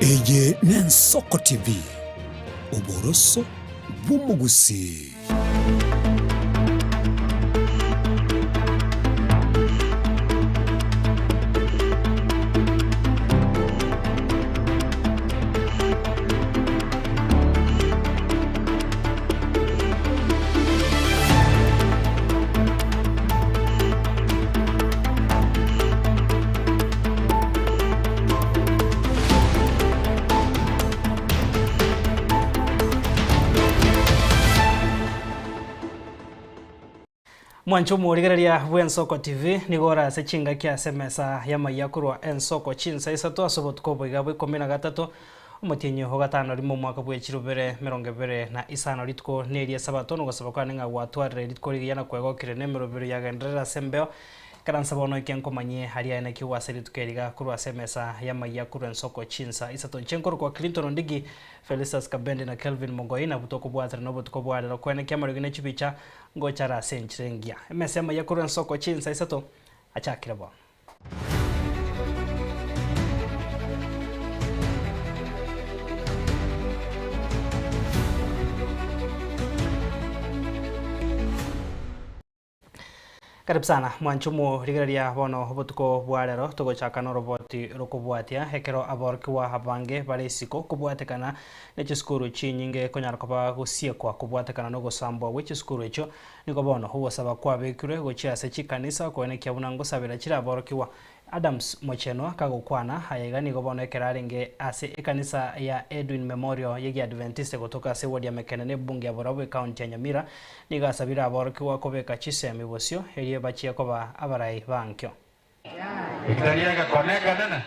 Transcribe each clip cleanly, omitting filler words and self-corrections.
Eye n'Ensoko TV, oboroso bw'omogusii. Mwanche omorigereria bw'Ensoko TV nigo ore ase chingaki ase emesa y'amayia korwa Ensoko chinsa isato ase obotuko oboiga bwa ikomi na gatato Omotienyi o gatano rimo omwaka bwe chirubere 25 rituko neria Esabato, nogosaba kwane ng'a gwatwarire rituko rigiya na kwegokire nemerobero yagenderere ase embeo. Ikaransa bono eke nkomanyie aria aye naki ogwa ase rituko eri iga korwa ase emesa y'amayia korwa ensoko chinsa isato. Inche nkorokwa Clinton Ondigi, Felistus Kabendi na Kelvin Mogoi nabwo tokobwaterana obotuko bwa rero koenekia amariogi ne chibicha ngocha are ase enchera engiya. Emesa y'amayia korwa ensoko chinsa isato achakire bono. Karibu sana mwanche omorigereria bono obotuko bwa rero togochaka noroboti rokobwatia ekero aborokigwa abange bare isiko kobwatekana ne chisukuru chinyinge konyara koba gosiekwa kobwatekana nogosambwa gwe chisukuru echio Nigo bono ogosaba kwabekirwe gochia ase chikanisa koenekia buna ngosabera chire aborokigwa. Adams Mochenwa kagokwana aya iga nigo bono ekero arenge ase ekanisa ya Edwin Memorial y'Egiadventiste gotoka ase eward ya Mekene na ebunge ya Borabu ecounty ya Nyamira nigo asabire aborokigwa kobeka chisemi bosio erio bachie koba abarai ba nkio. Ekitari egekone ekenene.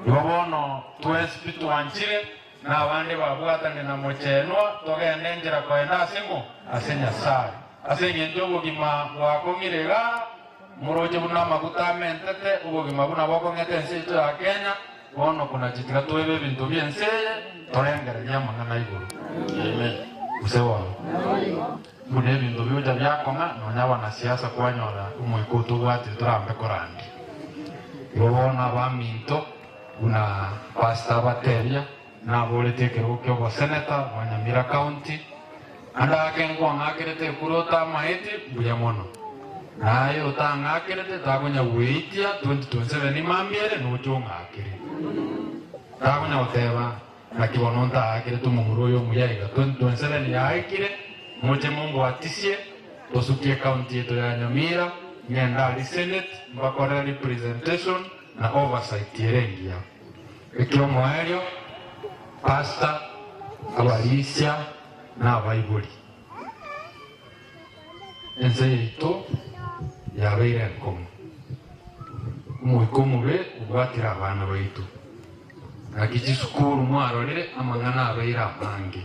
Igo bono twensi pi twanchire, na abande babwatane na mochenwa, togende enchera koenda ase ng'o? Ase Nyasae. Ase engencho obogima bwakong'ire igaa, moroche buna amaguta amentete, obogima buna bokong'ete ense yaito ya Kenya, bono konachi tiga toebe ebinto bi'ense eye, torengererie amang'ana a igoro. Amen. Gose bono? Buna ebinto bigocha biakong'a, nonya abanasiasa kwanyora omoika otobwatire torambe korandia. Igo bono abaminto, buna pastor abatebia, naboretie ekerogo ki'oboseneta bwa Nyamira County, ande ake nkwang'akerete ekura otamaeti, mbuya mono. Naye otang'akerete takonya gweitia 2027 mambia ere noche ong'akere. Takonya goteba. Naki bono ntaakerete omomura oyo omuya iga 2027 yaikire, moche mombwatisie, tosukie ecounty yaito ya Nyamira, ng'ende aria Senate mbakorere representation na oversight ere engiya. Ekiomoerio, Pastor, abarisia na abaibori, ense yaito yabeire enkong'u. Omoika omobe obwatire abana baito. Naki chisukuru mwarorire amang'ana abeire amange,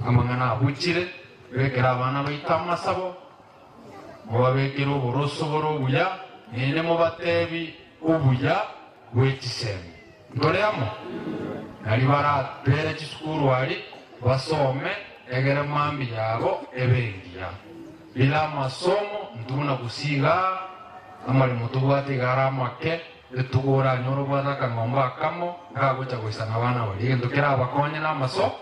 amang'ana abuchire, bekera abana baito amasabo, mobabekere oboroso bore obuya, naende mobatebi obuya bwe chisemi. Ntore amo? Nario barabere chisukuru aria, basome, egere mambia yabo ebe engiya. Bila amasomo, intwe buna gusii igaa, amaremo tobwate iga are amake, Rituko oranyore obwate akang'ombe akamo, nkagocha goisana abana baria, egento kerabakonye namaso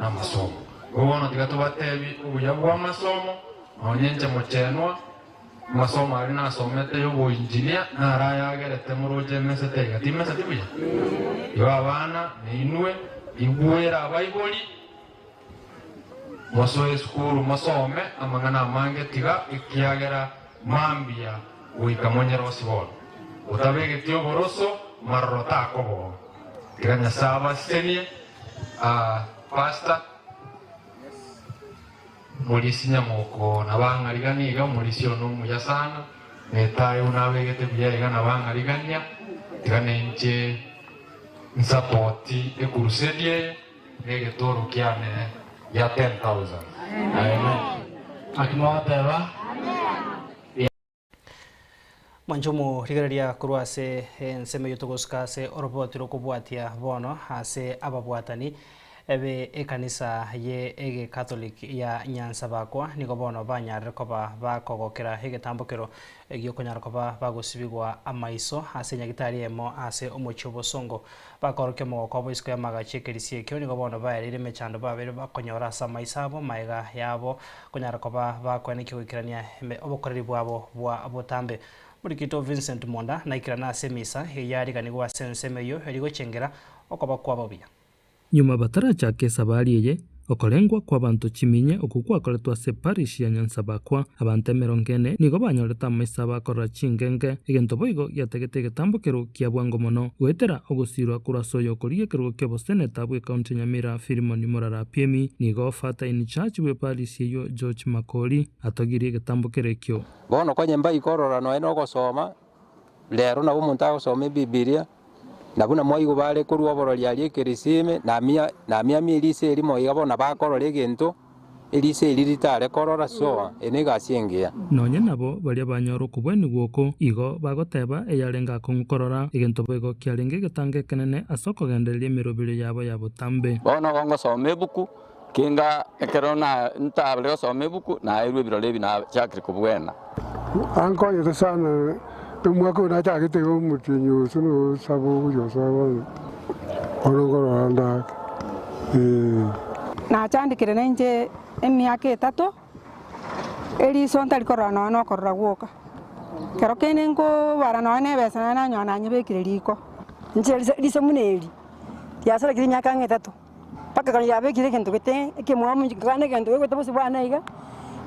namasomo. Igo bono tiga tobatebie obuya bw'amasomo, nonye inche mochenwa, amasomo aria nasomete y'oboinjinia naro ayagerete moroche emesete iga, timeseti buya? Igo abana nainwe igwera abaibori, mosoe esukuru mosome amang'ana amange tiga ekiagera mambia goika monyerosie bono. Otabegeti oboroso maroro takoboa. Tiga Nyasae abasesenie aah pastor Morisi nyamoko nabang'arigania iga omorisi one omuya sana netae buna abegete buya iga nabang'arigania tiga nainche nsapoti ecrusade eye. Negetoro kiane gia 10,000. Amen. Naki mogoteba? Mwanche omorigereria korwa ase ensemo eyio togosuka ase oroboti rokobwatia bono ase ababwatani. Ebe ekanisa ye egekatholiki ya Nyansabakwa nigo bono banyarire koba bakogokera egetambokero giokonyara koba bagosibigwa amaiso ase enyagitari eyemo ase omochie obosongo. Bakorokia omogoko obo isiko y'amagacho y'ekerisia ekio nigo bono baereire emechando babeire bakonyora ase amaiso abo maega yabo konyara koba bakoenekia goikerania obokoreri bwabo bwa botambe. Morikito Vincent Monda naikerane ase emisa eyio yariganigwe ase ensemo eyio erio gochengera okoba kwabo buya. Nyuma batarachaka esabari eye, okorengwa kw'abanto chiminye okwo gwakoretwe ase parish ya Nyansabakwa, abanto emerongo ene nigo banyorete amaiso abo akorora chingenge, egento boigo giatagete egetambokero kia bwango mono goetera ogosiirwa korwa ase oyokorigia ekerogo ki'oboseneta bw'ecounty ya Nyamira Philemon Murara Apiemi. Nigo Father in charge bw'eparish eyio George Makori atogirie egetambokero ekio. Bono konye mbaikorora nonya nogosoma, rero nabo omonto agosoma Ebibilia, na buna mwaigwa bare korwa oborori aria ekerisime, namia namiamia eriso erimo iga bono nabakorora egento, eriso eri ritare korora, so eye negasi engiya. Nonya nabo baria banyora okobwenigwa oko, igo bagoteba eyarenge akong'u korora, egento boigo kiarenge egetango ekenene ase okogendereria emeroberio yabo ya botambe. Bono igo ngosoma ebuku, Kenga ekero ntabare gosoma ebuku, naeirwe ebirore ebi nachakire kobwena. Ankonyete sana omwaka oyo nachagete iga omotienyi oso na osaba ogochia gosoa bono, bono nkorora ndake ee. Nachandekire nainche emiaka etato, eriso ntari korora nonya na okorora gwoka. Ekero kende nkobara nonya na ebesa naye nanyora nanyebekire riko. Inche riso buna eri, riasarekire emiaka ang'e etato. Mpaka ekero yabekire egento gete ekemwamu nkana egento gegoeta bosio bwane iga,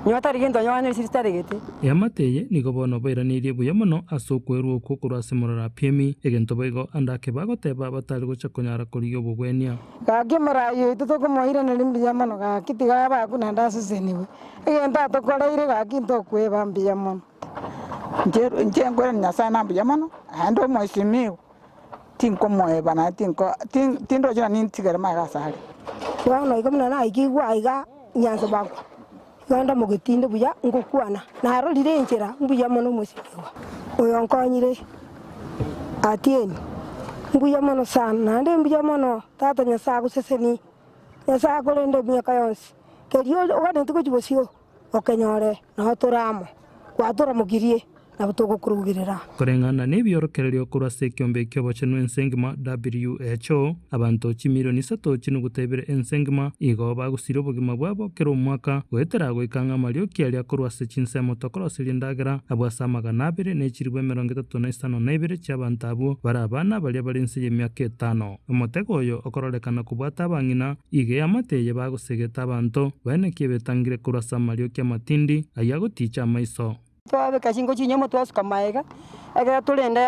nyowe tari gento nyowe nere sitaregete. Eamate eye nigo bono bairaneirie buya mono ase okwerwa okwo korwa ase Morarapiemi, egento boigo ande ake bagoteba batari gocha konyara korigia obogwenia. Gaki omoraai oito tokomoiraneria mbuya mono gaki tiga abe akwo naende asesenigwe, egento atokoreire gaki ntokweba mbuya mono. Inche nkoirania Nyasae na mbuya mono, naende omoisimigwa. Tinkomoeba naende tinko tindoche na nintigere magega asare. Bono igo buna naikigwe aiga nyansa bakwa, igo ndamogete buya ngokwana, narorire enchera mbuya mono omosimigwa oyo onkonyire Atieno, mbuya mono sana, naende mbuya mono Tata Nyasae agosesenie, Nyasae akorende emiaka yonsi, keria oganeti gochia bosio. Okenyore nao tore amo, gwatoramokirie, nabo togokurugerera. Koreng'ana nebiorokererio korwa ase ekiombe ki'obochenu ense engima, WHO, abanto chimilioni isato chinuguta ibere ense engima igo bagosiria obogima bwabo kera omwaka goetera goika ng'a amarioki aria korwa ase chinsemo tokoroseria endagera abwo ase amagana abere ne chilifu emerongo etato na isano na ibere chi'abanto abwo bare abana baria bare inse y'emiaka etano. Omotego oyo okororekana kobwata abang'ina Iga eamate eye bagosegeta abanto, baenekie betangire korwa ase amarioki amatindi, ayio agoticha amaiso. Twabeka chinko chinyomba twasuka magega, ekero torende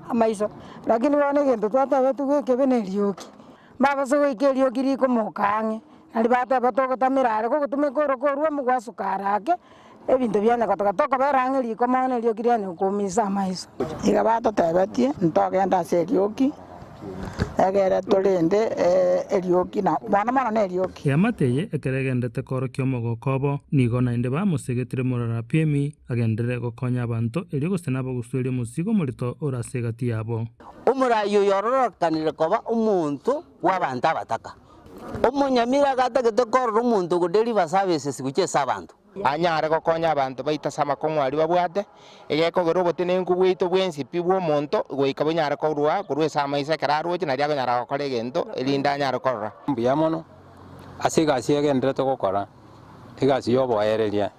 amaiso. Lakini bono egento twatebetwe ekebe nerioki, mbabase goika erioki rikomoka ang'e, nari bateba togotamera are gogotumeka oroka orwo amo gwasuka are ake, ebinto biane gotoka tokobera ang'e riko mono erioki riane gokoumisa amaiso. Iga batotebetie ntogende ase erioki, egere torende erioki, na mono mono nerioki. Eamate eye ekero egenderete koorokia omogoko obo, nigo naende bamosegetire Morarapiemi agenderere gokonya abanto, erio gose nabagusuerie omosigo omorito ore ase egati yabo. Omoraai oyo ororokanire koba omonto bw'abanto abataka. Omonyamira agatagete korora omonto ogodeliver services gochia ase abanto. Anyare gokonya abanto baito ase amakong'u aria babwate, egekogera obotenenku bwaito bwensi pi bw'omonto goika bonyare korua korwa ase amaiso ekero aroche, nario akonyara gokora egento, erinde anyare korora. Mbuya mono ase egasi egenderete gokora, egasi y'oboereria,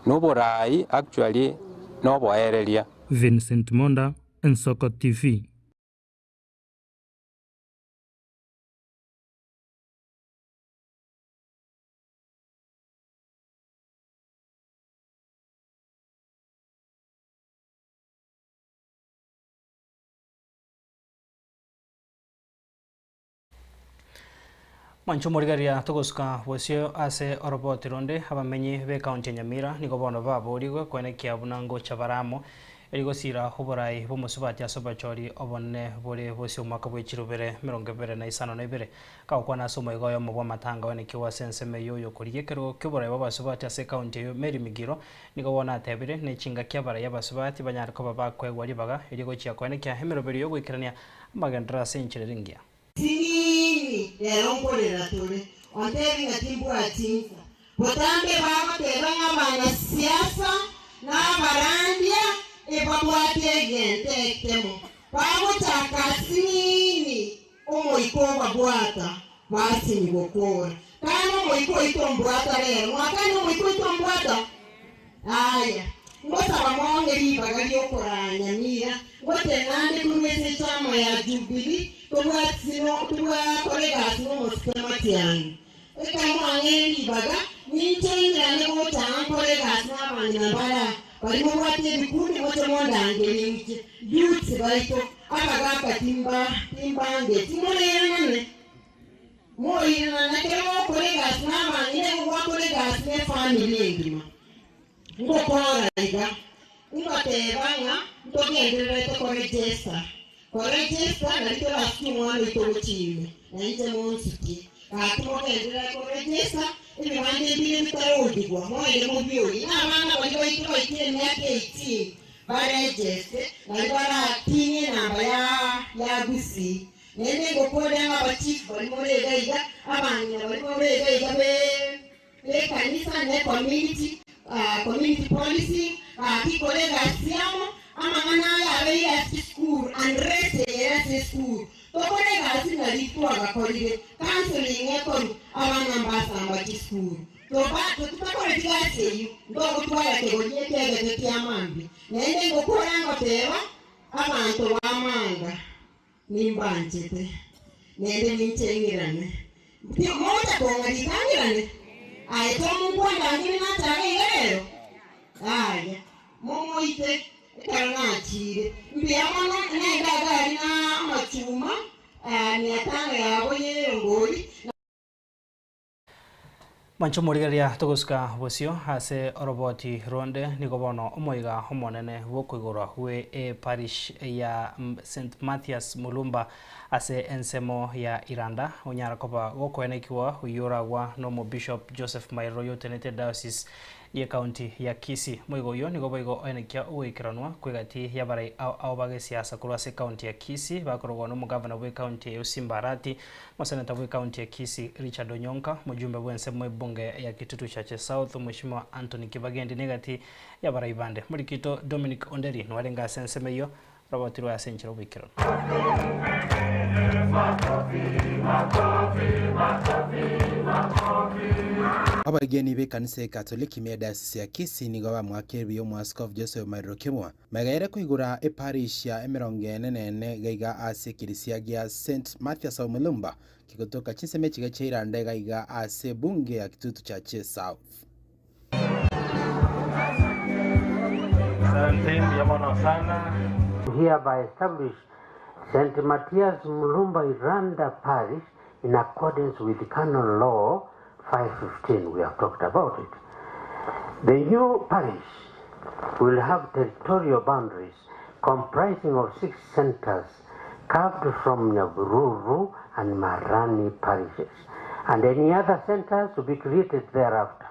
na oboraai actually noboereria. Vincent Monda, Ensoko TV. Mwanche omorigereria togosuka bosio ase oroboti ronde, abamenyi b'ecounty ya Nyamira nigo bono baborigwe koenekia buna ngocha bare amo Erio gosiira oboraai bw'omosubati ase obochori obonene bore bosio omwaka bwe chirubere 25, Kagokwana ase omoigo oyomo bw'amatanga oenekigwe ase ensemo eyio oyokorigia ekerogo ki'oboraai bw'abasubati ase ekaunti eyio Mary Migiro nigo bono atebire ne chingaki abarai abasubati banyare koba bakoegwa ribaga erio gochia koenekia emeroberio y'ogoikerania amagenderero ase enchera ere engiya. Lakini rero nkorera tore, ontebi ng'a timbwati nsa. Botambe bagoteba ng'a abanasiasa na abarandia ebabwate egento ekemo. Bagochaka asinini omoika obabwata basinyi gokora. Kana omoika oito mbwata rero, mwakani omoika oito mbwata? Aya, ngosaba mong'e ribaga riokoranya Nyamira, ngotenande korwa ase echama ya Jubilee, tobwati no tobwakora egasi na omosike Matiang'i. Ekero mwang'eire ribaga, ninche ing'irane gocha aa nkore egasi na abang'ina bara baria mobwate ebikundi moche mondangerie inche, youths baito, abagaka timba timbangeti, moreiranane. Moiranane ekero gokora egasi na abang'ina igo gwakora egasi na efamiri engima. Ngokora iga, ngoteba ng'a ntogendererete koregesta, koregesta nari torasukie omwana oito gochia ime, na inche monsukie. Gaki mogenderere koregesta, ebibanda ebire bitarorigwa, mogende mobiorie, na abana baria baito baikire emiaka 18 baregeste, nari baratinie enamba ya ya Gusii. Naende ngokwanera ng'a abachief baria more iga iga, abang'ina baria more iga iga be Ekanisa ne community, community policing, gaki kore egasi amo, amang'ana aya abeire ase chisukuru unrest eye ere ase esukuru. Tokore egasi buna riria twagakorire, counselling ekorwe, abana mbasamba chisukuru. Toba totakoreti gasi eyio, ntogotwara kegori ekiagete kia mambia. Naende ngokora ngoteba, abanto b'amanga. Nimbanchete, naende ninche ng'irane. Mogocha kong'a rika ng'irane? Aye tomonkwana ang'e nache iga iga rero? Yaya, momoite ekero nachiire. Mbuya mono nende agari na amachuma mia tano yabo y'erongori. Mwanche omorigereria togosuka bosio ase oroboti ronde nigo bono omoiga omonene bw'okoigorwa gwe eparish ya St Mathias Mulumba ase ensemo ya Iranda onyara koba gokoenekigwa oyio oragwa n'omobishop Joseph Mairero oyotenete ediocese y'ecounty ya Kisii. Moigo oyio nigo boigo oenekia ogoikeranwa kw'egati y'abarai ao ao bagesiasa korwa ase ecounty ya Kisii bakorogwa n'omogavana bw'ecounty eyio Simba Arati Omoseneta bw'ecounty ya Kisii Richard Onyonka, omojumbe bw'ensemo ebunge ya Kitutu Chache South Mweshimiwa Anthony Kibagendi negati y'abarai bande. Morikito Dominic Onderi nwarenge ase ensemo eyio, robotirwe ase enchera oboikeranu. Abaegeni b'ekanisa Ekatoliki ime ya Diocese ya Kisii nigo bamwakire buya Omoaskofu Joseph Mairiro Kemwa Magega ere koigora eparish ya emerongo ene na ene gaiga ase ekerisia gia St. Mathias of Mulumba kegotoka chinsemo echiga chia Iranda igaiga ase ebunge ya Kitutu Chache South. Asante, mbuya mono sana. Hereby establish St. Mathias Mulumba Iranda Parish in accordance with Canon Law 515. We have talked about it. The new parish will have territorial boundaries comprising of 6 centers carved from Nyabururu and Marani parishes, and any other centers to be created thereafter.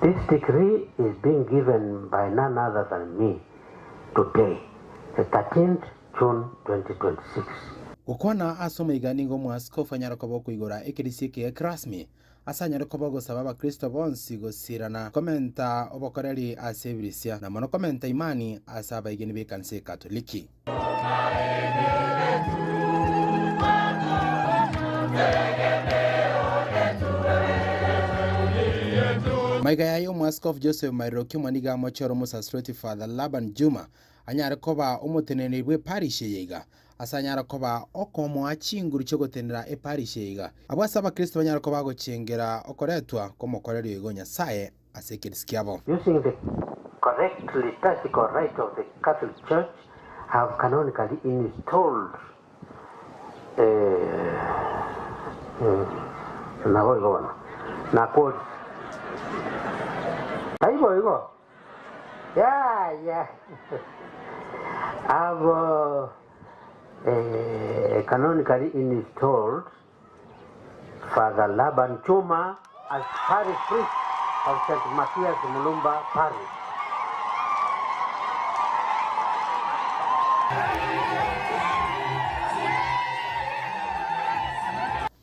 This decree is being given by none other than me today, the 13th June 2026. Gokwana ase omoiga nigo omwaskofu anyare koba okoigora ekerisia eke kirasmi, ase anyare koba ogosaba abakristo bonsi gosirana komenta obokoreri ase ebirisia, na mono komenta imani ase abaegeni b'ekanisa Ekatoliki. Maiga yaye Omwaskofu Joseph Mairiro Kimwa nigo amochore Omosasiroti Father Laban Juma anyare koba omoteneneri bw'eparish eye iga, ase anyare koba okomoa chinguru chi'ogotenera eparish eye iga, abwo ase abakristo banyare koba gochengera okoretwa kw'omokoreri oigo Nyasae ase ekerisi kiabo. Using the correct liturgical rite of the Catholic Church have canonically installed nabo igo bono nakori taibo igo yaya have canonically installed Father Laban Chuma as parish priest of St. Matthias Mulumba Parish.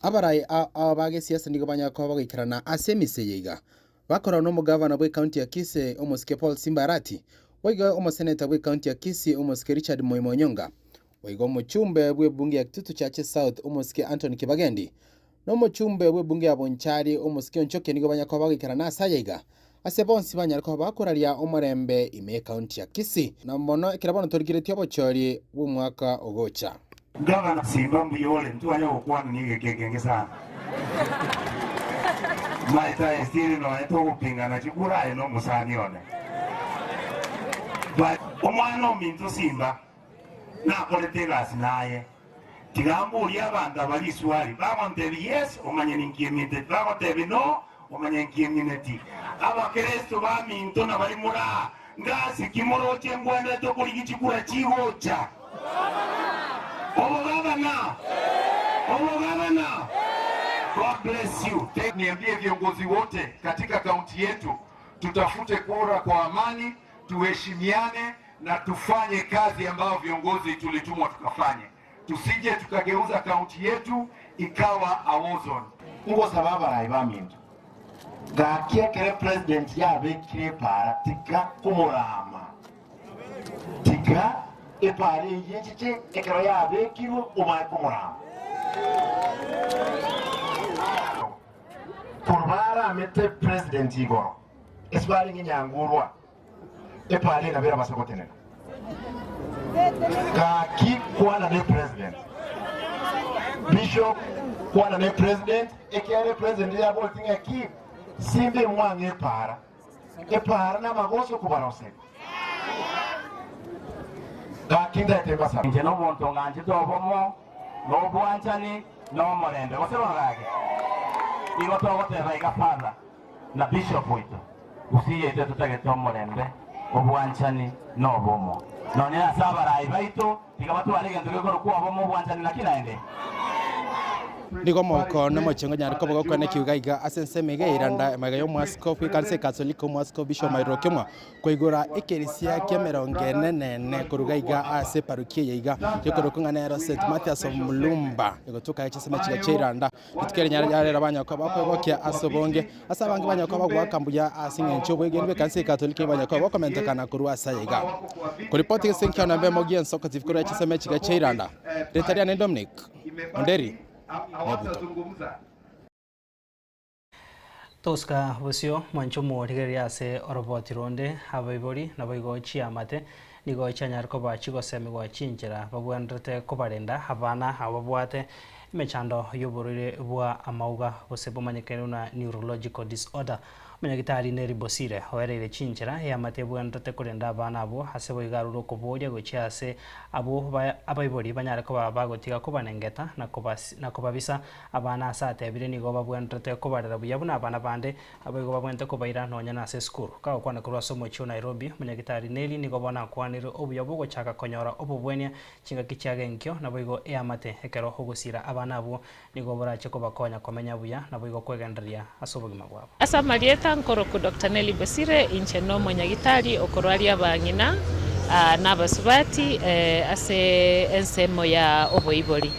Abarai ao ao ba gesiasa nigo banyare koba bagoikerana ase emisa eye iga, bakorora nomogavana bw'ecounty ya Kisii omosike Paul Simba Arati, boigo omoseneta bw'ecounty ya Kisii omosike Richard Moima Onyonga, boigo omochumbe bw'ebunge ya Kitutu Chache South omosike Anthony Kibagendi, na omochumbe bw'ebunge ya Bonchari omosike Onchoke nigo banyare koba bagoikerana ase aya iga, ase bonsi banyare koba bakoraria omorembe ime y'ecounty ya Kisii, na mono ekero bono torigeretie obochori bw'omwaka ogocha. Gavana Simba mbuya ore ntwanya gokwana nigo eke ekenge sana. Maete aye still nonya togopingana chikura aye nomosani one. But omwana ominto Simba nakorete egasi naye. Tiga mborie abanto aba riswali, bagontebia yes omanye ninki emineti, bagotebia no omanye nki emineti. Abakeresto baminto na bari more aa, ngasi ki moroche ngwenerete okorigia chikura chigocha? Obogabana! Obogabana! God bless you. Thank Niambie viongozi wote katika kaunti yetu tutafute kura kwa amani, tuheshimiane na tufanye kazi ambayo viongozi tulitumwa tukafanye, tusije tukageuza kaunti yetu ikawa a war zone. Ngosaba abarai baminto, gaki ekere president yabekire epara tiga komorama, tiga epara eyio echiche ekero yabekirwe omanye komorama. Korwa baramete president igoro, ase barenge nyangurwa. Epaara eye nabo erabase gotenena. Gaki kwana ne president. Bishop kwana ne president ekiagera epresident yaboreti ng'a ki simba emwang'e epaara. Epaara namagoso kobaroseri. Gaki ndete mbasabe. Inche nobonto ng'anchete obomo, na obwanchani, na omorembe. Gose bono gaki? Igo togoteba iga Father. na Bishop oito, gusii yaito totagete omorembe, obwanchani, na obomo. Nonya ase abarai baito, tiga batware egento gekorokwa obomo, obwanchani, naki naende? Nigo omogoko na omochengo onyare koba gokwana ekiuga iga ase ensemo iga eiranda magega y'omwasiko bw'ekanisa ekatoliki omwasiko Bishop Mairiro Okemwa koigora ekerisia ki'emerongo ene na ene koruga iga ase eparokia eye iga gekorokwa ng'a nero St Mathias of Mulumba egotoka chinsemo chiga chia iranda. Rituko eri riarero banyare koba bakoegokia ase obonge, ase abange banyare koba bagoaka mbuya ase eng'encho y'obwegenwa bw'ekanisa y'Ekatoliki banyare koba bakomentekana korwa ase aya iga. Koripoti gese nkiao namba emo gi'ensoko TV korwa chinsemo echiga chia Iranda. Rieta riane Dominic Onderi Nyabuto. Tosuka bosio, mwanche omorigereria ase oroboti ronde, abaibori naboigo chiamate nigo chianyare koba chigosemigwa chinchera bagwenerete kobarenda abana abo babwate emechando y'oborwaire bwa amauga gose bomanyekaine buna neurological disorder. Omonyagitari Nelly Bosire oereire chinchera eamate ebwenerete korenda abana abwo ase boigo arure okoboria gochia ase abwo abaibori banyare koba bagotiga kobanengeta na kobabisa Abana ase atebire nigo babwenerete kobarera buya buna abana bande, naboigo babwenerete kobaira nonya nase esukuru. Kagokwana korwa ase omochie o Nairobi, omonyagitari Nelly nigo bono akwanire obuya bw'ogochaka konyora obobwenia chingaki chia genkio naboigo eamate ekero ogosira abana abwo nigo borache kobakonya komenya buya naboigo kwegendereria ase obogima bwabo. Ase amarieta nkorokwa Doctor Nelly Bosire, inche nomonyagitari okorwaria abang'ina na abasubati ase ensemo ya oboibori.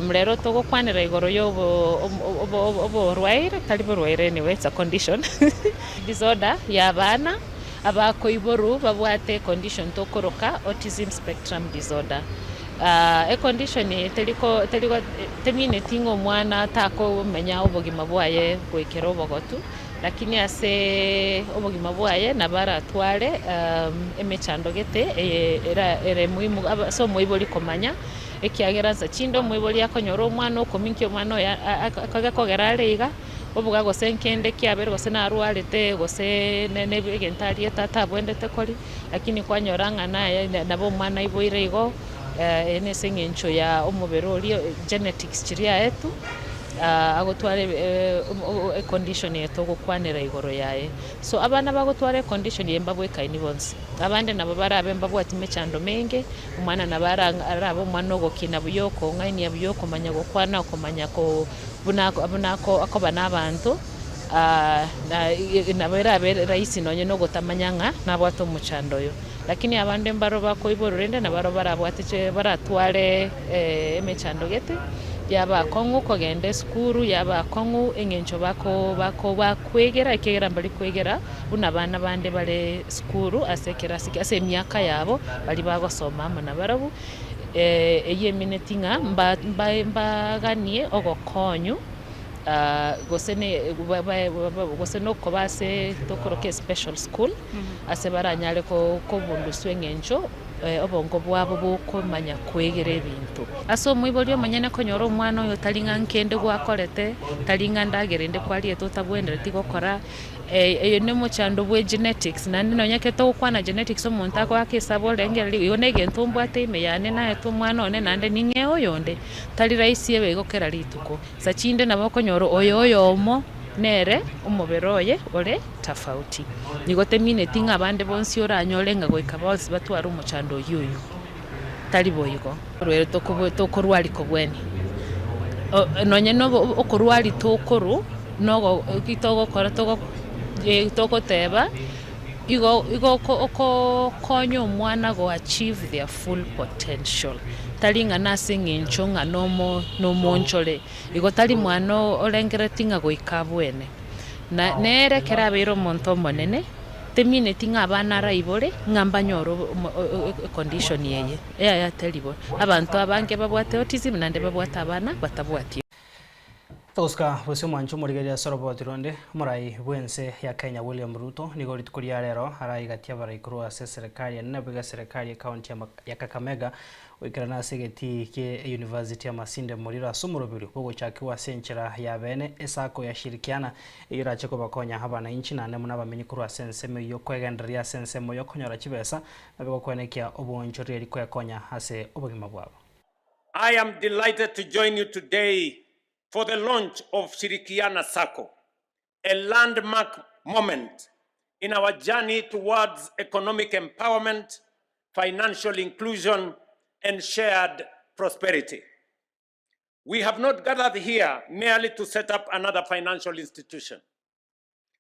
Rero togokwanera igoro ya oborwaire, tari borwaire anyway it's a condition, disorder ya abana abakoiborwa babwate econdition tokoroka autism spectrum disorder. Econdition eye temineti ng'a omwana takomenya obogima bwaye goikera obogotu, lakini ase obogima bwaye nabo aratware emechando gete eye ere muhimu ase omoibori komanya, ekiagera nsa chinde omoibori akonyora omwana okominkia omwana oye gekogera are iga, oboga gose nkende kiabere gose narwarete gose egento ariete atabwenerete koria. Lakini kwanyora ng'a naye nabo omwana aiboire igo, eye nase eng'encho ya omobere oria genetics chiria aetwe, agotwara econdition eye togokwanera igoro yaye. So abana bagotwara econdition eye mbabwekaini bonsi, abande nabo barabe mbabwati mechando menge, omwana nabo arabe omwana ogokina buya, okong'ainia buya, okomanya gokwana, okomanya ko buna buna akoba na abanto. Nabo erabe rahisi nonye nogotamanya ng'a nabwate omochando oyo. Lakini abande mbaro bakoiborwa rende nabaro barabwate baratware emechando gete, Yaba akong'u kogenda esukuru, yaba akong'u eng'encho bako bako bakwegera ekiagera mbari kwegera buna abana bande bare esukuru ase ekerasi ase emiaka yabo baria bagosoma amo nabarabwo. Eyio emineti ng'a mba mba mbaganie ogokonyu gose ne gose nokoba ase tokoroka especial school, ase baranyare ko kobunduswa eng'encho obongo bwabo bokomanya kwegera ebinto. Ase omoibori omonyene konyora omwana oyo tari ng'a nkende gwakorete, tari ng'a ndagera ende kwariete otabwenereti gokora, eyo nomochando bwe genetics naende nonya ekero togokwana genetics omonto agoaka esabu orengereria igo negento mbwate ime yane naetwe omwana one naende ning'ee oyonde, tari rahisi ebe igo kera rituko. Nsa chinde nabo okonyora oyo oyomo nere omobere oye ore tafauti. Nigo temineti ng'a abande bonsi oranyore ng'a goika bonsi batware omochando oyio oyio. Tari boigo. Orwere tokorwari kobweni. Nonye nobo okorwari tokoru nogo togokora togoteba igo igo okonya omwana go achieve their full potential. Tari ng'a nase eng'encho ng'a nomo nomoonchore, igo tari mwana orengereti ng'a goika abwene. Na nere ekero abeire omonto omonene, temineti ng'a abana araibore ng'a mbanyore omo econdition eye, yaya tari bo. Abanto abange babwate autism naende babwate abana batabwati. Togosuka bosio omwancho omorigereria ase oroboti ronde, omorai bw'ense ya Kenya William Ruto nigo rituko ria rero araigatie abarai korwa ase eserekari enene boigo eserekari y'ecounty ya Kakamega goikerana ase egetii kie eyunivasiti ya Masinde Muliro ase omoroberio bw'ogochakigwa ase enchera ya beene esacco ya Shirikiana eyio erache kobakonya abanainchi naende buna abamenyi korwa ase ensemo eyio kwegendereria ase ensemo y'okonyora chibesa nabe gokwenekia oboonchoreria kwekonya ase obogima bwabo. I am delighted to join you today for the launch of Shirikiana Sacco, a landmark moment in our journey towards economic empowerment, financial inclusion, and shared prosperity. We have not gathered here merely to set up another financial institution.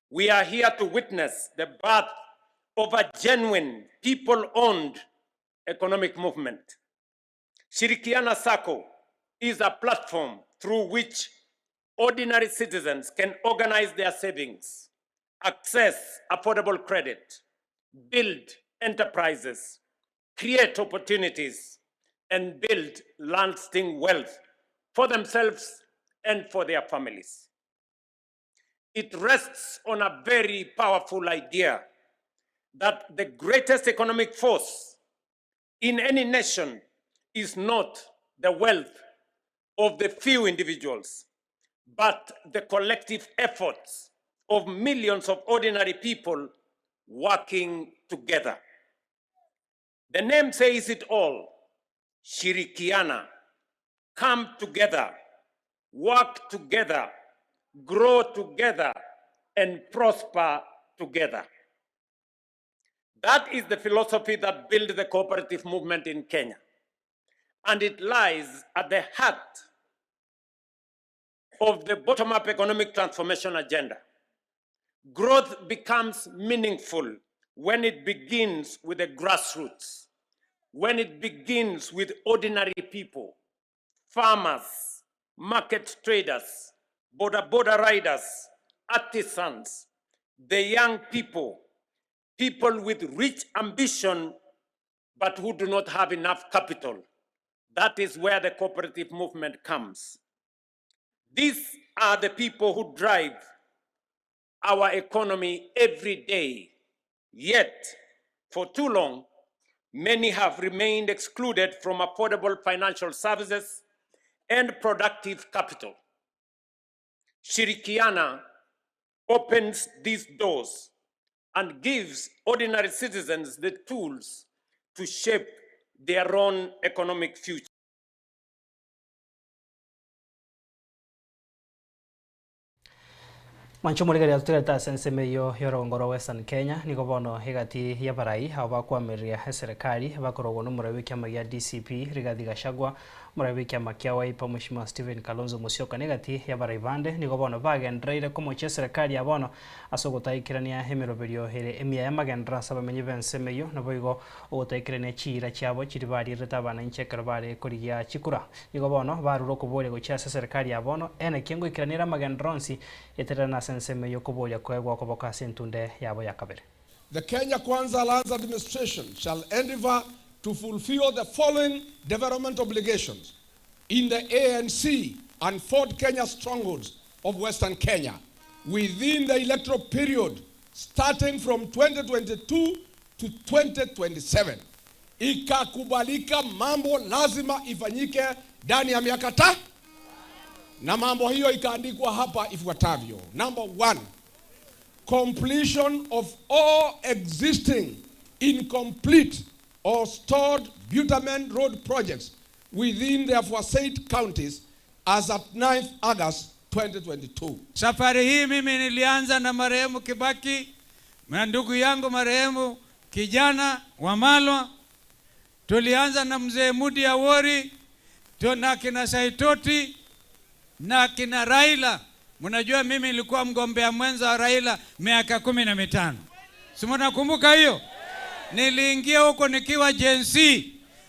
We are here to witness the birth of a genuine people-owned economic movement. Shirikiana Sacco is a platform through which ordinary citizens can organize their savings, access affordable credit, build enterprises, create opportunities, and build lasting wealth for themselves and for their families. It rests on a very powerful idea that the greatest economic force in any nation is not the wealth of the few individuals, but the collective efforts of millions of ordinary people working together. The name says it all Shirikiana. Come together, work together, grow together, and prosper together. That is the philosophy that built the cooperative movement in Kenya. And it lies at the heart of the bottom up economic transformation agenda. Growth becomes meaningful when it begins with the grassroots, when it begins with ordinary people, farmers, market traders, border border riders, artisans, the young people, people with rich ambition but who do not have enough capital. That is where the cooperative movement comes. These are the people who drive our economy every day. Yet, for too long, many have remained excluded from affordable financial services and productive capital. Shirikiana opens these doors and gives ordinary citizens the tools to shape their own economic future. Mwanche omorigereria totigarete ase ensemo eyio y'orogongo rwa Western Kenya, nigo bono egati y'abarai abo bakoamereria eserekari bakorogwa nomorai bw'ekiama gia DCP Rigathi Gachagua, omorai bw'ekiama kia Wiper Mweshimiwa Stephen Kalonzo Musyoka na egati y'abarai bande nigo bono bagendereire komochia eserekari ya bono ase ogotaikerania emeroberio ere emiya y'amagenderero ase abamenyi b'ensemo eyio naboigo ogotaikerania chiira chiabo chiria barierete abananchi ekero bare korigia chikura. Nigo bono barure okoboria gochia ase eserekari ya bono, Eneki ngoikerania ere amagenderero onsi etererane ase ensemo eyio okoboria koegwa okoboko ase entunde yabo ya kabere. The Kenya Kwanza Lands Administration shall endeavour to fulfill the following development obligations in the ANC and Ford Kenya strongholds of Western Kenya within the electoral period starting from 2022 to 2027. Ikakubalika mambo lazima ifanyike ndani ya miaka ta na mambo hiyo ikaandikwa hapa ifuatavyo. Number one, completion of all existing incomplete or stalled bitumen road projects within the aforesaid counties as at 9th August 2022. Safari hii mimi nilianza na marehemu Kibaki na ndugu yangu marehemu kijana Wamalwa, tulianza na mzee Mudi Awori na kina Saitoti na kina Raila. Mnajua mimi nilikuwa mgombea mwenza wa Raila miaka 15, si mnakumbuka hiyo? Niliingia huko nikiwa Gen Z,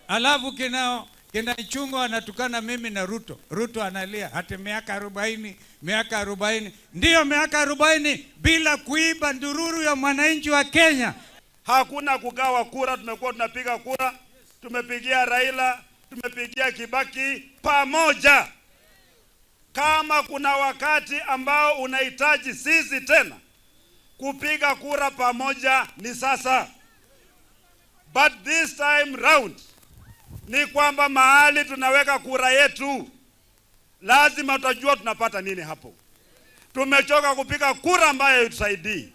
alafu kina kina Ichung'wa anatukana mimi na Ruto. Ruto analia hati miaka 40, miaka 40. Ndiyo miaka 40 bila kuiba ndururu ya mwananchi wa Kenya. Hakuna kugawa kura, tumekuwa tunapiga kura, tumepigia Raila, tumepigia Kibaki pamoja. Kama kuna wakati ambao unahitaji sisi tena kupiga kura pamoja ni sasa. But this time round ni kwamba mahali tunaweka kura yetu lazima tutajua tunapata nini hapo. Tumechoka kupiga kura ambayo haitusaidii.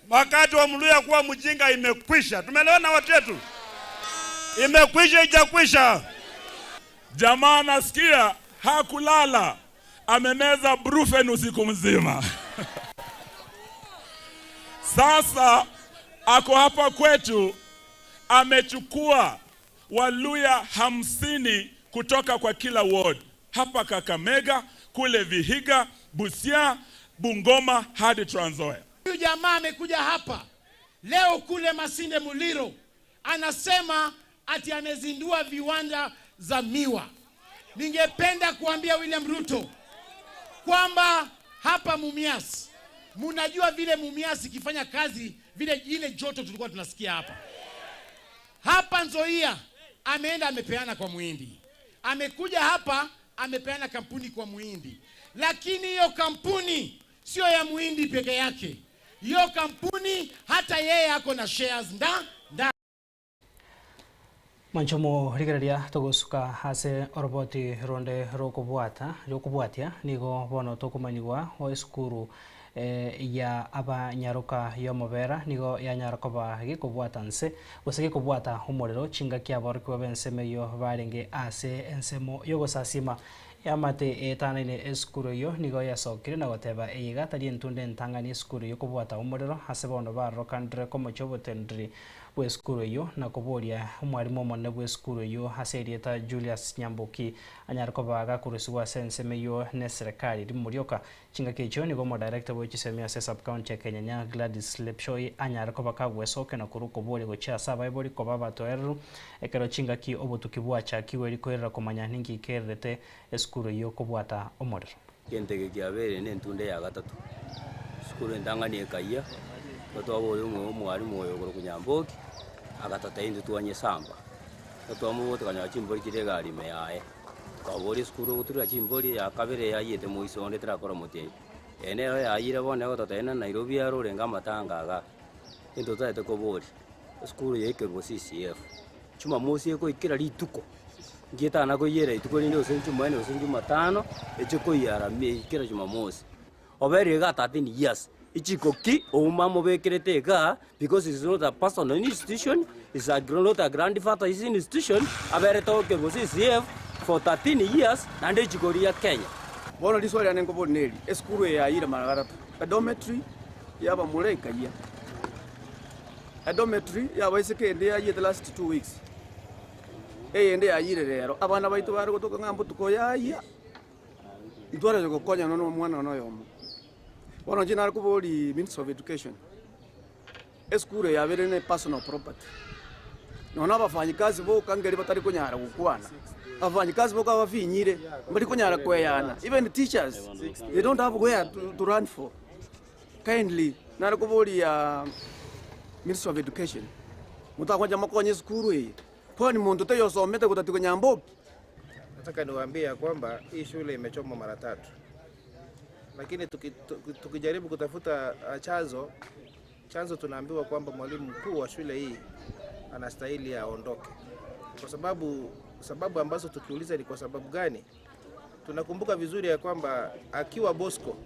Wakati wa Mluya kuwa mjinga imekwisha. Tumeelewana watu wetu? Imekwisha, ijakwisha? Jamaa nasikia hakulala, amemeza brufen usiku mzima. Sasa ako hapa kwetu, amechukua Waluya 50 kutoka kwa kila ward hapa Kakamega, kule Vihiga, Busia, Bungoma hadi Trans Nzoia. Huyu jamaa amekuja hapa leo kule Masinde Muliro, anasema ati amezindua viwanda za miwa. Ningependa kuambia William Ruto kwamba hapa Mumias, munajua vile Mumias ikifanya kazi vile ile joto tulikuwa tunasikia hapa. Hapa Nzoia ameenda amepeana kwa Muhindi, amekuja hapa amepeana kampuni kwa Muhindi, lakini hiyo kampuni sio ya Muhindi peke yake. Hiyo kampuni hata yeye ako na shares nda nda. Mwanche omorigereria togosuka ase oroboti ronde rokobwata rokobwatia nigo bono tokomanyigwa o esukuru ya abanyaroka y'omobera nigo yanyara koba gekobwata nse gose gekobwata omorero chingaki aborokigwa b'ensemo eyio barenge ase ensemo yogosasima yamate etanaine esukuru eyio nigo yasokire na goteba eyeiga tari entunde entang'ani esukuru eyio kobwata omorero ase bono barokanire komochia obotenderi bwa esukuru eyio na koboria omwarimu omonene bwa esukuru eyio ase erieta Julius Nyamboki anyare koba gakorusigwa ase ensemo eyio na eserekari rimorioka chingaki echio nigo omodirector bwa chisemi ase subcounty ya Kenyanya Gladys Lepchoi anyare koba kagwesokia na korwa okoboria gochia ase abaibori koba abatoereru ekero chingaki obotuki bwachakiwe erikoerera komanya ninki ikererete esukuru eyio kobwata omorero. Egento eke kiabeire nentunde ya gatato, esukuru entang'ani ekayia, igo twaboria omwalimu oyo okorokwa Nyamboki, agatotebia intwe twanyesamba. Igo twamoboria tokanyora chimbori chire egari ime yaye, tokaboria esukuru ogoturera chimbori eya kabere yayiete moiso onde terakora motienyi. Eye nero yayire bono egototebia ng'a Nairobi aro orenge amatanga igaa, egento totaete koboria, esukuru yaekerwa CCF, Jumamosi ekoikera rituko, nkietana koiyera rituko rinde gose Jumanne gose Jumatano, eche koiyara kera Jumamosi. Obeire iga 13 years, echiko ki ouma amobekerete igaa because is not a personal institution, is a not a grandfather is institution, aberete gokerwa CCF for 13 years, naende echiko riria Kenya. Bono riswali riane nkoboria neri, esukuru eye yayire mara gatato. Edormitory yabamura ekayia, edormitory yabaiseke ende yayiete last 2 weeks, eyende yayire rero. Abana baito bare gotoka ng'a mbotuko yayia, intwarenge gokonyana na omwana one oyomo. Bono inche nare kobori Ministry of Education, esukuru eye yabeire ne personal property, nonya abafanyikazi boka nkeri batari konyara gokwana, abafanyikazi boka bafinyire, mbari konyara koeyana, even teachers they don't have where to run for. Kindly, nare koboria Ministry of Education, motagocha mokonye esukuru eye, kwani monto taiyo osomete gotatiga Nyamboki? Nataka niwaambie ya kwamba hii shule imechomwa mara tatu, lakini tukijaribu kutafuta chanzo chanzo, tunaambiwa kwamba mwalimu mkuu wa shule hii anastahili aondoke, kwa sababu ambazo tukiuliza ni kwa sababu gani, tunakumbuka vizuri ya kwamba akiwa Bosco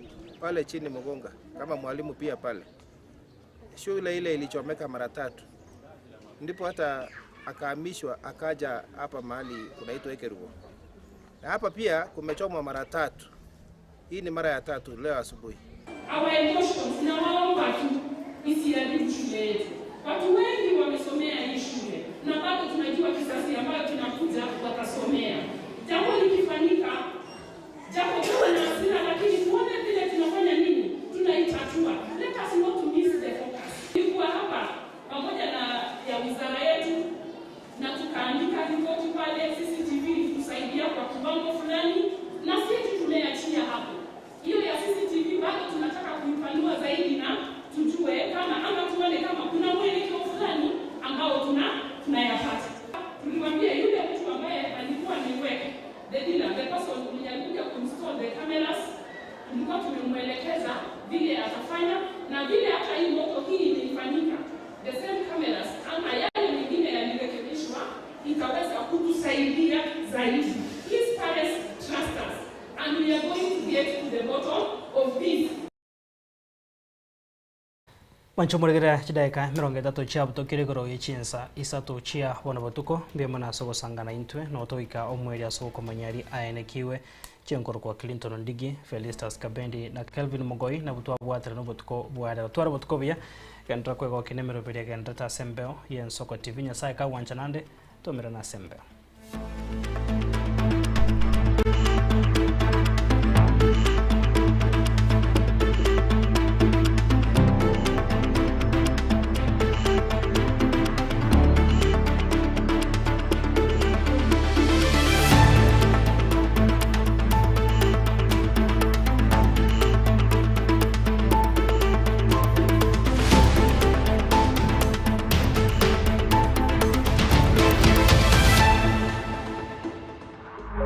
pale chini Mugonga kama mwalimu pia pale, shule ile ilichomeka mara tatu, ndipo hata akahamishwa akaja hapa mahali kunaitwa Ekerubo, na hapa pia kumechomwa mara tatu. Hii ni mara ya tatu leo asubuhi. Our emotions, nawaomba tu isiharibu shule yetu. Watu wengi wamesomea hii shule na bado tunajua kizazi ambayo tunakuja watasomea. Jambo likifanyika, japo tuwe na hasira, lakini tuone vile tunafanya nini, tunaitatua. Let us not miss the focus. Ilikuwa hapa pamoja na ya wizara yetu na tukaandika ripoti pale, CCTV ilitusaidia kwa kiwango fulani, na sisi tumeachia hapo. Hiyo ya CCTV bado tunataka kuipanua zaidi na tujue kama ama tuone kama kuna mwelekeo fulani ambao tunayapata. Tulimwambia yule mtu ambaye alikuwa ameiweka, the dealer, the person mwenye alikuja kuinstall the cameras, tulikuwa tumemwelekeza vile atafanya na vile hata hii moto hii ilifanyika, the same cameras ama yale mengine yalirekebishwa, ikaweza kutusaidia zaidi. Please parents, trust us and we are going to get to the bottom of this. Manchomoregera chidaeka 30 chia butokire igoro ye chinsa 3 chia bono botuko mbiamo nase ogosangana intwe notoika omweri ase okomanya aenekiwe chinkoro kwa Clinton Ndigi, Felistas Kabendi na Kelvin Mogoi na butwabwatire nobotuko bwarero twara botuko buya gendera kwegoki nemeroberia gendera ase embeo ye Ensoko TV. Nyasaye kagwancha nande tomera nase embeo.